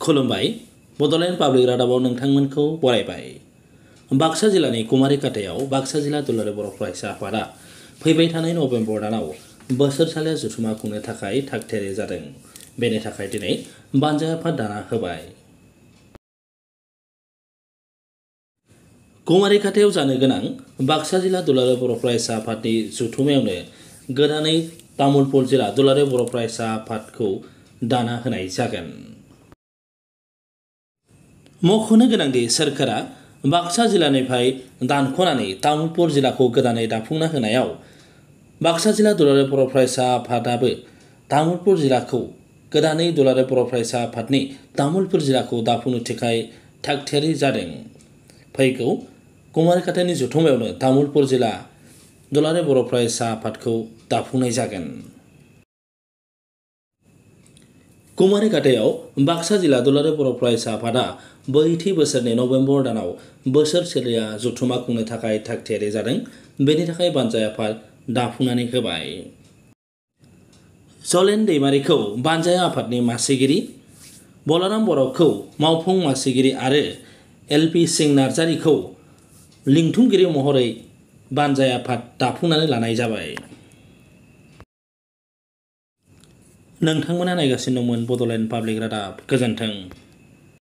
खुलुमबाय बड'लेण्ड पाब्लिक रादाबाव नोंथांमोनखौ बरायबाय। बाक्सा जिल्लानि कुमारिकाटायाव बाक्सा जिल्ला दुलाराय बर' फरायसा आफादा फैबाय थानाय नभेम्बर दानाव बोसोरसालिया जथुमा खुंनो थाखाय थागथियारि जादों। बेनि थाखाय दिनै बानजाय आफाद दाना होबाय। कुमारिकाटायाव जानो गोनां बाक्सा जिल्ला दुलाराय बर' फरायसा आफादनि जथुमायावनो गोदानै तामुलपुर जिल्ला दुलाराय बर' फरायसा आफादखौ दाना होनाय जागोन। मख'नो गोनांदि सोरखारा बाक्सा जिल्लानिफ्राय दानख'नानै तामुलपुर जिल्लाखौ गोदानै दाफुंना होनायाव बाक्सा जिल्ला दुलाराय बर' फरायसा आफादाबो तामुलपुर जिल्लाखौ गोदानै दुलाराय बर' फरायसा आफादनि तामुलपुर जिल्लाखौ दाफुंनो थाखाय थागथियारि जादों। फैगौ कुमारिकाटानि जथुमायावनो तामुलपुर जिल्ला दुलाराय बर' फरायसा आफादखौ दाफुंनाय जागोन। कुमारिकाटायाव बाक्सा जिल्ला दुलाराय बर' फरायसा आफादा बैथि बोसोरनि नभेम्बर दानाव बोसोरसेलिया जथुमा खुंनो थाखाय थागथियारि जादों। बेनि थाखाय बानजाय आफाद दाफुंनानै होबाय। जलेन दैमारिखौ बानजाय आफादनि मासिगिरि, बलाराम बर'खौ मावफुं मासिगिरि आरो एल.पि. सिं नार्जारिखौ लिंथुमगिरि महरै बानजाय आफाद दाफुंनानै लानाय जाबाय। नोंथांमोना नायगासिनो दंमोन बड'लेण्ड पाब्लिक रादाब। गोजोन्थों।